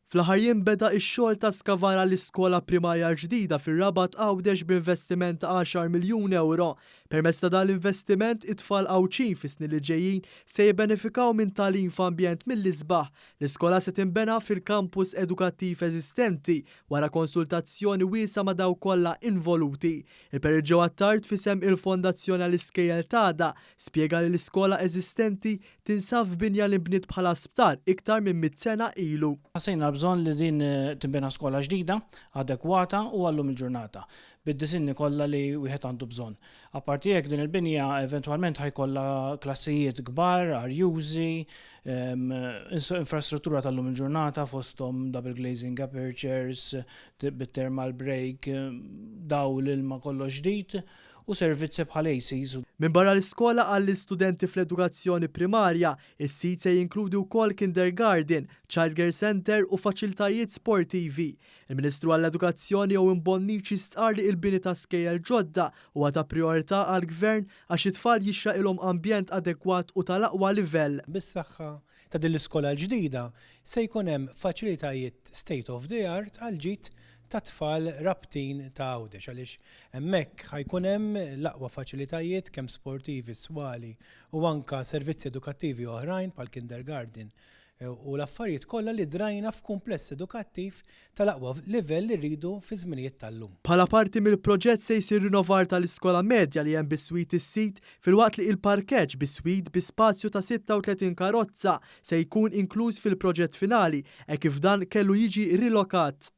Fl-aħħar jiem beda x-xogħol ta' skavar għall-iskola primarja l-ġdida fir-Rabat Għawdex b'investiment ta' għaxar miljun ewro. Permezz ta' dan l-investiment, it-tfal Għawdxin fis-snin li ġejjin se jibbenefikaw minn tagħlim f'ambjent mill-isbaħ. L-iskola se tinbena fil-kampus edukattiv eżistenti wara konsultazzjoni wiesgħa ma' dawk kollha involuti. Il-Perit Joe Attard f'isem il-Fondazzjoni għall-Iskejjel t'Għada spjega li l-iskola eżistenti Tinsab f'binja li nbniet bħala sptar iktar minn 100 sena ilu. Ħassejna l-bżonn li din tinbena skola ġdida, adekwata u għal-lum il-ġurnata, bid-disinni kollha li wieħed għandu bżonn. Apparti hekk din il-binja eventwalment ħa jkollha klassijiet kbar, arjużi, infrastruttura tal-lum il-ġurnata fosthom double glazing apertures, bit-thermal break, dawl, ilma kollox ġdid u servizzi bħal ACs. Minbarra l-iskola għall-istudenti fl-edukazzjoni primarja, is-sit se jinkludi wkoll kindergarten, childcare centre u faċilitajiet sportivi. Il-Ministru għall-Edukazzjoni Owen Bonnici stqarr li il-bini ta' skejjel ġodda huwa ta' prijorità għall-Gvern għax it-tfal jixraqilhom ambjent adekwat u tal-aqwa livell. Bis-saħħa ta' din l-iskola l-ġdida se jkun hemm faċilitajiet state of the art għall-ġid tat-tfal Rabtin ta' Għawdex għaliex hemmhekk ħa jkun hemm l-aqwa faċilitajiet kemm sportivi, swali u anke servizzi edukattivi oħrajn bħal kindergarten u l-affarijiet kollha li drajna f'kumpless edukattiv tal-aqwa livell li rridu fiż-żminijiet tal-lum. Bħala parti mill-proġett se jsir rinnovar tal-iskola medja li hemm biswit is-sit filwaqt li il-parkeġġ biswit bi spazju ta' 36 karozza se jkun inkluż fil-proġett finali hekk kif dan kellu jiġi rilokat.